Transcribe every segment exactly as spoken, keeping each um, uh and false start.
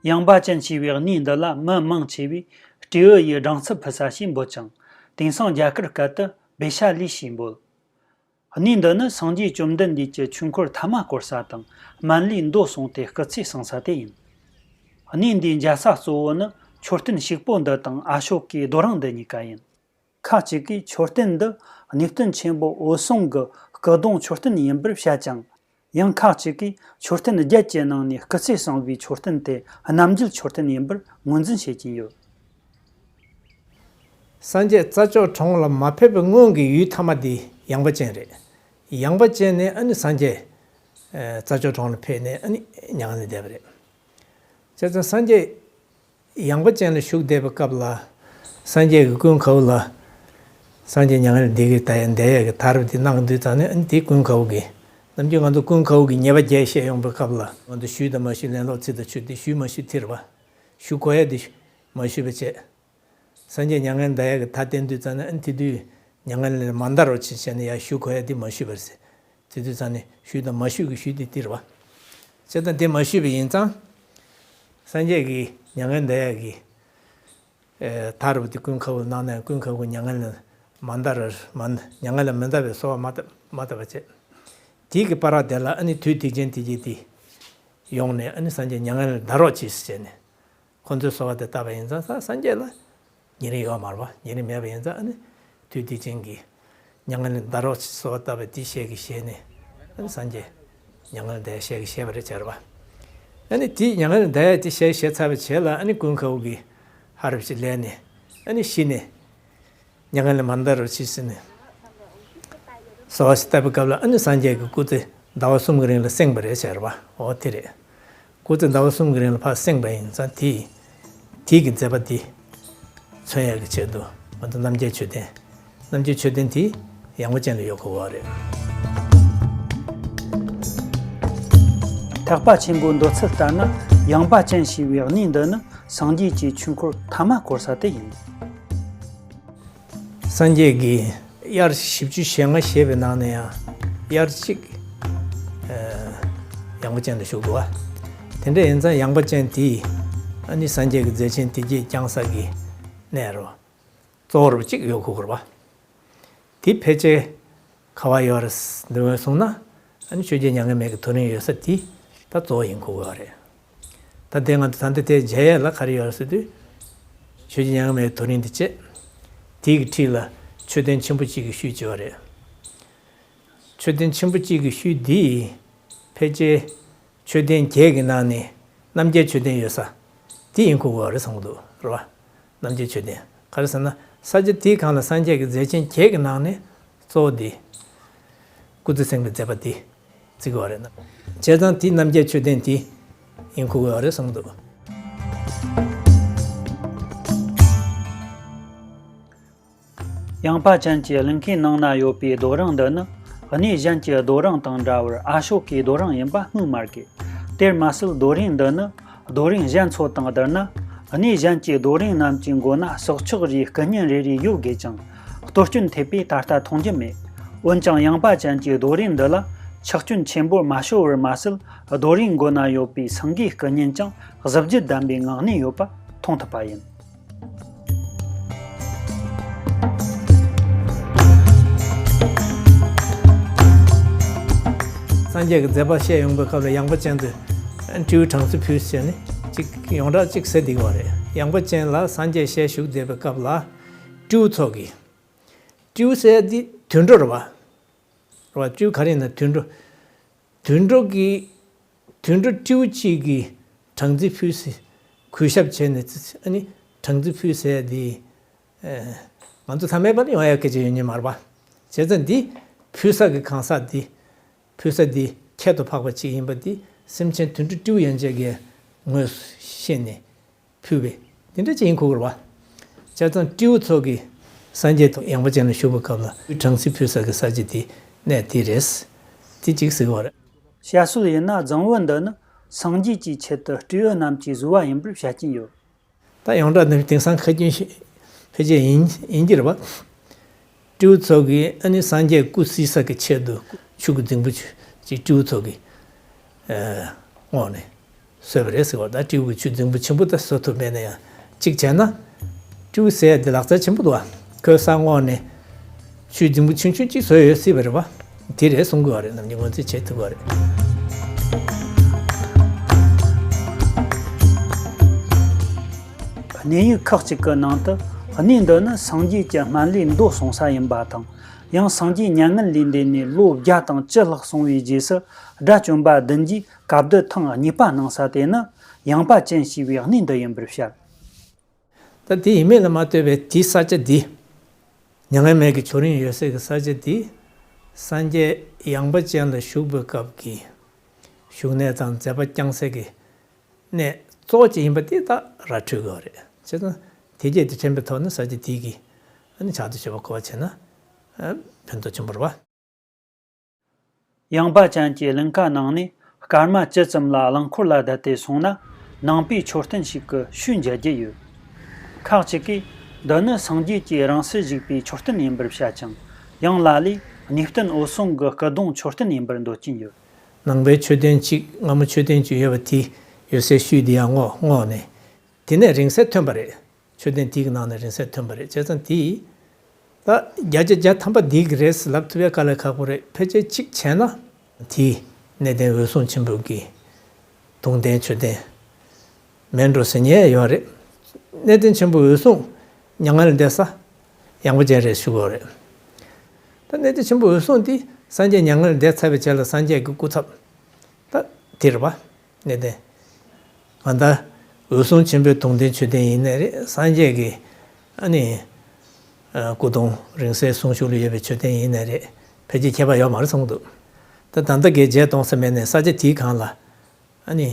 ཡངས་པ་ཅན་ཞེས་པའི་གནས་འདི་ལ་མི་མང་ཆེ་བས་སྤྲེའུ་ཡི་སྦྲང་རྩི་ཕུལ་ས་ཞེས་འབོད་ཅིང་། དེང་སང་རྒྱ་གར་སྐད་དུ་བེ་ཤ་ལི་ཞེས་འབོད། གནས་འདི་ནི་སངས་རྒྱས་བཅོམ་ལྡན་འདས་ཀྱི་ཆོས་འཁོར་ཐ་མ་བསྐོར་ས་དང་སྨན་བླའི་མདོ་གསུངས་ཏེ་སྐུ་ཚེ་བསྲིངས་ས་དེ་ཡིན། གནས་འདིའི་མཇལ་ས་གཙོ་བོ་ནི་མཆོད་རྟེན་ཕྱུག་པོ་འདི་དང་ཨ་ཤོ་ཀའི་རྡོ་རིང་འདི་གཉིས་ཀ་ཡིན། ཁ་ཅིག་གིས་མཆོད་རྟེན་འདི་གནས་བརྟན་ཆེན་པོ་འོད་སྲུང་གི་སྐུ་གདུང་མཆོད་རྟེན་ཡིན་པར་བཤད་ཅིང་། ཡང་ཁ་ཅིག་གིས་མཆོད་རྟེན་བརྒྱད་ཀྱི་ནང་ནས་སྐུ་ཚེ་བསྲིངས་པའི་མཆོད་རྟེན་དེ་རྣམ་རྒྱལ་མཆོད་རྟེན་ཡིན་པར་ངོས་འཛིན་བྱེད་ཀྱིན་ཡོད། སངས་རྒྱས་རྩྭ་མཆོག་གྲོང་ལ་མ་ཕེབས་པའི་སྔོན་གྱི་ཡུལ་མཐའ་མ་དེ་ཡངས་པ་ཅན་རེད། ཡངས་པ་ཅན་ནས་ཨ་ནི་སངས་རྒྱས་ཨ་རྩྭ་མཆོག་གྲོང་ལ་ཕེབས་ནས་ཨ་ནི་མྱ་ངན་ལས་འདས་པ་རེད། བྱས་ཙང་སངས་རྒྱས་ཡངས་པ་ཅན་ལ་བཞུགས་བསྡད་པའི་སྐབས་ལ། སངས་རྒྱས་ཀྱི་ཀུན་དགའ་བོ་ལ། སངས་རྒྱས་མྱ་ངན་ལས་འདས་ཀྱི་ད་ཡང་འདས་ཡས་ཀྱི་ཐར་པ་དེ་གནང་དུས་ཙང་ནས་ཨ་ནི་དེ་ཀུན་དགའ་བོ་གིས། ནམ་རྒྱུན་ང་ཚོ་ཀུན་དགའ་བོ་གིས་ཉེས་པ་བརྒྱད་བཤད་ཡོང་པའི་སྐབས་ལ། ང་ཚོ་ཞུས་དང་མ་ཞུས་ལན་ལོག་ཚིག་དང་ཆུ་དེ་ཞུས་མ་ཞུས་དེ་རེད་བ། ཞུ་དགོས་ཡས་དེ་མ་ཞུས་པ་བྱས། སངས་རྒྱས་མྱ་ངན་འདའ་ཡག་གི་མཐའ་བསྟན་དུས་ཙང་ནས་ཨ་ནི་དེ་དུས་མྱ་ངན་ལས་མ་འདའ་རོགས་གྱིས་བྱས་ནས་ཡར་ཞུ་དགོས་ཡག་དེ་མ་ཞུས་པར་ཟེར། དེ་དུས་ཙང་ནས་ཞུས་དང་མ་ཞུས་ཀྱི་ཞུས་དེ་དེ་རེད་བ། བྱས་ཙང་དེ་མ་ཞུས་པ་ཡིན་ཙང་། སངས་རྒྱས་ཀྱིས་མྱ་ངན་འདའ་ཡག་གི་ཨེ་མཐའ་རུ་དེ་ཀུན་དགའ་བོ་གནང་ནས་ཀུན་དགའ་བོ་མྱ་ངན་ལས་མ་འདའ་ར་མ་མྱ་ངན་ལས་མི་འདའ་བའི་གསོལ་བ་མ་བཏབ་མ་བཏབ་པ་བྱས། དེའི་གི་བར་དེ་ལ་ཨ་ནི་དུས་སྡིག་ཅན་དེ་གྱིས་དེ་ཡོང་ནས་ཨ་ནི་སངས་རྒྱས་མྱ་ངན་ལས་འདའ་རོགས་གྱིས་ཟེར་བྱས་ནས། ཁོ་ཚོས་གསོལ་བ་དེ་བཏབ་པ་ཡིན་ཙང་ས་སངས་རྒྱས་ལ་ཉེ་རིང་ཡོད་མ་རེད་བ། ཉེ་རིང་མེད་པ་ཡིན་ཙང་ཨ་ནི་དུས་དེ་ཅན་གྱི་མྱ་ངན་ལས་འདའ་རོགས་ཞེས་གསོལ་བ་བཏབ་པ་དེ་ཞལ་གྱིས་བཞེས་ནས་ཨ་ནི་སངས་རྒྱས་མྱ་ངན་ལས་འདའ་ཞལ་གྱིས་བཞེས་པ་རེད་ཟེར་བ། ཨ་ནི་དེ་མྱ་ངན་ལས་འདའ་ཡག་དེ་ཞལ་བཞེས་ཚར་བའི་རྗེས་ལ་ཨ་ནི་ཀུན་དགའ་བོ་གིས་ཧ་རབ་ཞིག་ལས་ནས་ཨ་ནི་ཤི་ནས། མྱ་ངན་ལས་མ་འདའ་རོགས་གྱིས་ཟེར་ནས། གསོལ་བ་ཞིག་བཏབ་པའི་སྐབས་ལ་ཨ་ནི་སངས་རྒྱས་ཀྱི་སྐུ་ཚེ་ཟླ་བ་གསུམ་གྱི་རིང་ལ་བསྲིངས་པ་རེད་ཟེར་བ། འོ་དེ་རེད། སྐུ་ཚེ་ཟླ་བ་གསུམ་གྱི་རིང་ལ་ཕར་བསྲིངས་པ་ཡིན་ཙང་དེ། དེའི་གི་མཛད་པ་འདི་མཚོན་ཡག་གི་ཆེད་དུ་ང་ཚོ་རྣམ་རྒྱལ་མཆོད་རྟེན། རྣམ་རྒྱལ་མཆོད་རྟེན་དེ་ཡངས་པ་ཅན་ལ་ཡོད་དགོས་པ་རེད། ཐེག་པ་ཆེན་པོའི་འདོད་ཚུལ་ལྟར་ན་ཡངས་པ་ཅན་ཞེས་པའི་གནས་འདི་ནི་སངས་རྒྱས་ཀྱི་ཆོས་འཁོར་ཐ་མ་བསྐོར་ས་དེ་ཡིན། སངས་རྒྱས་ཀྱིས་དབྱར་བཞི་བཅུ་ཞེ་ལྔ་བཞེས་པའི་ནང་ནས་ཡང་དབྱར་གཅིག་ཨ་ཡངས་པ་ཅན་དུ་བཞུགས་འདུག་བ། དེ་འདྲ་ཡིན་ཙང་ཡངས་པ་ཅན་དེ་ཨ་ནི་སངས་རྒྱས་ཀྱི་མཛད་ཆེན་དེ་རྗེས་བསྐྱངས་ས་ཀྱི་གནས་རུ་གཙོ་བོར་གཅིག་ཡོད་དགོས་ཀྱི་རེད་བ། དེ་ཕལ་ཆེར་ག་བ་ཡོད་རེད་འདི་འོས་སོང་ན་ཨ་ནི་ཆོས་རྒྱལ་མྱ་ངན་མེད་ཀྱི་ཐོ་རེངས་ཡོད་ས་དེ་ད་གཙོ་བོ་ཡིན་དགོས་ཀྱི་རེད། ད་དེ་ང་ཚོ་ད་ལྟ་དེ་མཇལ་ཡས་ལ་ག་རེ་ཡོད་རེད་ཟེར་དུས། ཆོས་རྒྱལ་མྱ་ངན་མེད་ཀྱི་ཐོ་རེངས་དེ་བྱས། དེའི་གི་འཁྲིས་ལ་མཆོད་རྟེན་ཆེན་པོ་གཅིག་གི་ཤུལ་བྱས་པ་རེད། མཆོད་རྟེན་ཆེན་པོ་གཅིག་གི་ཤུལ་འདི་ཕལ་ཆེར་མཆོད་རྟེན་བརྒྱད་ཀྱི་ནང་ནས་རྣམ་རྒྱལ་མཆོད་རྟེན་ཡོད་ས་དེ་ཡིན་དགོས་ཀྱི་རེད་བསམ་གྱི་འདུག་རེད་བ། རྣམ་རྒྱལ་མཆོད་རྟེན་ག་རེ་ཟེར་ན་ས་ཆ་དེའི་སྒང་ལ་སངས་རྒྱས་ཀྱི་མཛད་ཆེན་བརྒྱད་ཀྱི་ནང་ནས་གཙོ་བོ་དེ་སྐུ་ཚེ་བསྲིངས་པའི་མཛད་པ་དེ་བརྩི་དགོས་པ་རེད་ན། བྱས་ཙང་དེ་རྣམ་རྒྱལ་མཆོད་རྟེན་དེ་ཡིན་དགོས་ཀྱི་རེད་བསམ་གྱི་འདུག་ཡངས་པ་ཅན་གྱི་གླིང་ཁའི་ནང་ན་ཡོད་པའི་རྡོ་རིང་འདི་ནི་གནས་གཞན་གྱི་རྡོ་རིང་དང་འདྲ་བར་ཨ་ཤོ་ཀའི་རྡོ་རིང་ཡིན་པ་སྨོས་མ་དགོས། དེར་མ་ཟད་རྡོ་རིང་འདི་ནི་རྡོ་རིང་གཞན་ཚོ་དང་བསྡུར་ན་གནས་གཞན་གྱི་རྡོ་རིང་རྣམས་ཀྱི་མགོ་ན་སྲོག་ཆགས་རིགས་སྐུ་བརྙན་རེ་རེ་ཡོད་དགོས་ཀྱང་གཏོར་སྐྱོན་ཐེབས་པས་ད་ལྟ་མཐོང་རྒྱུ་མེད། འོན་ཀྱང་ཡངས་པ་ཅན་གྱི་རྡོ་རིང་འདི་ལ་ཆག་སྐྱོན་ཆེན་པོར་མ་ཤོར་བར་མ་ཟད་རྡོ་རིང་མགོ་ན་ཡོད་པའི་སེང་གེའི་སྐུ་བརྙན་ཀྱང་གཟི་བརྗིད་ལྡན་པའི་ངང་གནས་ཡོད་པ་མཐོང་ཐུབ་པ་ཡིན། སངས་རྒྱས་ཀྱི་མཛད་པ་བཤད་ཡོང་པའི་སྐབས་ལ་ཡངས་པ་ཅན་དུ་སྤྲེའུ་སྦྲང་རྩི་ཕུལ་ཟེར་ནས་གཅིག་ཡོངས་གྲགས་གཅིག་ཟེར་བསྡད་ཀྱི་ཡོད་རེད། ཡངས་པ་ཅན་ལ་སངས་རྒྱས་ཞལ་བཞུགས་བསྡད་པའི་སྐབས་ལ་སྤྲེའུ་ཚོ་གིས། སྤྲེའུ་ཟེར་ཡ་འདི་དུད་འགྲོ་རེད་བ། རེད་བ། སྤྲེའུ་ག་རེ་ཡིན་ན་དུད་འགྲོ། དུད་འགྲོ་གི། དུད་འགྲོ་སྤྲེའུ་གཅིག་གིས་སྦྲང་རྩི་ཕུལ་ཟེར། གུས་ཞབས་བྱས་ནས་ཨ་ནི་སྦྲང་རྩི་ཕུལ་ཟེར་ཡ་འདི། ཨེ། ང་ཚོ་ཐ་མལ་པ་ལ་ཡོང་ཡ་སྐད་ཆ་ཡོད་ཉེ་མ་རེད་བ། བྱས་ཙང་འདི་ཕུལ་ས་གི་གང་ཟག་འདི། ཕུལ་ས་འདི་ཁྱད་དུ་འཕགས་པ་ཅིག་ཡིན་པ་འདི་སེམས་ཅན་དུད་འགྲོ་སྤྲེའུ་ཡན་ཆད་ཀྱིས་ངོས་སུ་ཤེས་ནས་ཕུལ་བས་འདི་འདྲ་ཅིག་ཡིན་དགོས་ཀྱི་རེད་བ། བྱས་ཙང་སྤྲེའུ་ཚོ་གིས་སངས་རྒྱས་ཐོག་ཡངས་པ་ཅན་ལ་བཞུགས་པའི་སྐབས་ལ་སྦྲང་རྩི་ཕུལ་ས་གི་ས་ཆ་འདི་གནས་འདི་རེད། འདི་གཅིག་ཟེར་གྱི་ཡོད་རེད། བཤད་སྲོལ་ཡིན་ན་རྫིང་བུ་འདི་ནི་སངས་རྒྱས་ཀྱི་ཆེད་དུ་སྤྲེའུ་རྣམས་ཀྱིས་བཟོས་པ་ཡིན་པར་བཤད་ཀྱིན་ཡོད། ད་ཡོངས་གྲགས་འདི་དེང་སང་ཁ་རྒྱུན་ཞིག་ཕལ་ཆེར་ཡིན་ཡིན་གྱི་རེད་བ། སྤྲེའུ་ཚོ་གིས་ཨ་ནི་སངས་རྒྱས་སྐུ་བསིལ་ས་གི་ཆེད་དུ་ཆུ་གི་རྫིང་བུ་ཅིག་སྤྲེའུ་ཚོ་གིས་ཨ་བསྔོགས་ནས་ བཟོས་པ་རེད་ཟེར་བ། ད་སྤྲེའུ་གི་ཆུ་རྫིང་བུ་ཆེན་པོ་ད་བཟོ་ཐུབ་མེད་ན་ཡང་གཅིག་བྱས་ན། སྤྲེའུ་ཟེར་ཡ་འདི་ལག་རྩལ་ཆེན་པོ་འདུག་བ། ཁོས་ས་སྔོག་ནས་ཆུ་རྫིང་བུ་ཆུང་ཆུང་གཅིག་བཟོས་ཡོད་སྲིད་པ་རེད་བ། དེ་རེད་གསུང་གི་བ་རེད། ནམ་རྒྱུན་ངོས་འཛིན་བྱེད་ཐུབ་བ་རེད། གནས་ཡིག་ཁག་ཅིག་གི་ནང་དུ། གནས་འདི་ནི་སངས་རྒྱས་ཀྱི་སྨན་བླའི་མདོ་གསུང་ས་ཡིན་པ་དང་། ཡང་སངས་རྒྱས་མྱ་ངན་ལས་འདས་ནས་ལོ་བརྒྱ་དང་བཅུ་ལྷག་སོང་བའི་རྗེས་སུ། དགྲ་བཅོམ་པ་བདུན་གྱིས་བཀའ་བསྡུ་ཐེངས་གཉིས་པ་གནང་ས་དེ་ནི་ཡངས་པ་ཅན་ཞེས་པའི་གནས་འདི་ཡིན་པར་བཤད། ད་དེ་ཡིན་མིན་ལ་མ་ལྟོས་པའི་དེའི་ས་ཆ་འདི། མྱ་ངན་མེད་ཀྱི་ཆོས་རིན་ཡོད་སའི་གི་ས་ཆ་འདི། སངས་རྒྱས་ཡངས་པ་ཅན་ལ་བཞུགས་པའི་སྐབས་ཀྱི་བཞུགས་གནས་དང་མཛད་པ་བསྐྱངས་སའི་གི་གནས་གཙོ་བོ་ཅིག་ཡིན་པ་དེ་ད་ར་འཕྲོད་དགོས་རེད། བྱས་ཙང་དེ་རྗེས་དེ་དྲན་པའི་ཐོག་ནས་ས་ཆ་དེ་གི་ཨ་ནི་ཕྱག་ཏུ་ཞུ་བ་གོ་བ་བྱས་ན་ཕན་ཐོགས་ཆེན་པོ་རེད་བ། ཡངས་པ་ཅན་གྱི་གླིང་ག་ནང་ནས་སྐར་མ་བཅུ་ཙམ་ལ་རླངས་འཁོར་ལ་བསྡད་དེ་སོང་ན། ནང་པའི་མཆོད་རྟེན་ཞིག་གི་ཤུལ་འཇལ་རྒྱུ་ཡོད། ཁག་ཅིག་གིས་འདི་ནི་སངས་རྒྱས་ཀྱིས་རང་སྲིད་ཞུགས་པའི་མཆོད་རྟེན་ཡིན་པར་བཤད་ཅིང་། ཡང་ལ་ལས་གནས་བརྟན་འོད་སྲུང་གི་སྐུ་གདུང་མཆོད་རྟེན་ཡིན་པར་འདོད་ཀྱིན་ཡོད། ནང་པའི་མཆོད་རྟེན་གཅིག་སྔ་མོ་མཆོད་རྟེན་གཅིག་ཡོད་པ་དེ་ཡོད་སའི་ཤུལ་དེ་ཡང་སྔོག་སྔོག་ནས། དེ་ནས་རིང་བསྲེལ་ཐོན་པ་རེད། མཆོད་རྟེན་དེའི་ནང་ནས་རིང་བསྲེལ་ཐོན་པ་རེད། བྱས་ཙང་དེ་ད་བརྒྱ་ཆ་བརྒྱ་ཐམ་པ་འདི་གི་རེད་ལབ་ཐུབ་ཡ་དཀའ་ལས་ཁག་པོ་རེད། ཕལ་ཆེར་གཅིག་བྱས་ན་དེ་གནས་བརྟན་འོད་སྲུང་ཆེན་པོ་གི་གདུང་རྟེན་མཆོད་རྟེན་མིན་འགྲོ་ཟེར་མཁན་ཡོད་རེད། གནས་བརྟན་ཆེན་པོ་འོད་སྲུང་མྱ་ངན་ལས་འདས་ས་ཡངས་པ་ཅན་རེད་ཞུ་དགོས་རེད། ད་གནས་བརྟན་ཆེན་པོ་འོད་སྲུང་དེ་སངས་རྒྱས་མྱ་ངན་ལས་འདས་ཚར་བའི་རྗེས་ལ་སངས་རྒྱས་ཀྱི་སྐུ་ཚབ་ད་དེ་རེད་བ། གནས་བརྟན། གང་ལྟར་འོད་སྲུང་ཆེན་པོའི་གདུང་རྟེན་མཆོད་རྟེན་ཡིན་ནའི་རེད། སངས་རྒྱས་ཀྱི་ཨ་ནི་སྐུ་གདུང་རིང་བསྲེལ་གསུང་ཆོས་ལ་ཡོད་པའི་མཆོད་རྟེན་ཡིན་ནའི་རེད། ཕལ་ཆེར་ཁྱད་པར་ཡོད་མ་རེད་བསམ་གྱི་འདུག་ད་ད་ལྟ་གའི་རྗེས་གཏོང་ས་མེད་ནས་ས་ཆ་དེའི་སྒང་ལ་ཨ་ནི་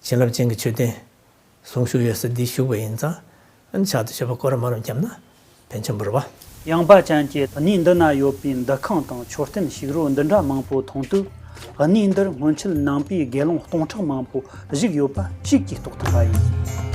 བྱིན་རླབས་ཅན་གྱི་མཆོད་རྟེན་གསུང་ཆོས་ཡོད་ས་འདི་བཞུགས་པ་ཡིན་ཙང་། ཨ་ནི་ཕྱག་ཏུ་ཞུ་བ་སྐོར་ར་མ་རུ་བརྒྱབ་ན་ཕན་ཆེན་པོ་རེད་བ། ཡངས་པ་ཅན་གྱི་གནས་འདི་ན་ཡོད་པའི་འདུ་ཁང་དང་མཆོད་རྟེན་ཞིག་རོ་འདི་འདྲ་མང་པོ་མཐོང་དུས། གནས་འདིར་སྔོན་ཆད་ནང་པའི་དགེ་སློང་སྟོང་ཕྲག་མང་པོ་བཞུགས་ཡོད་པ་ཞིག་གིས་རྟོགས་ཐུབ་པ་ཡིན།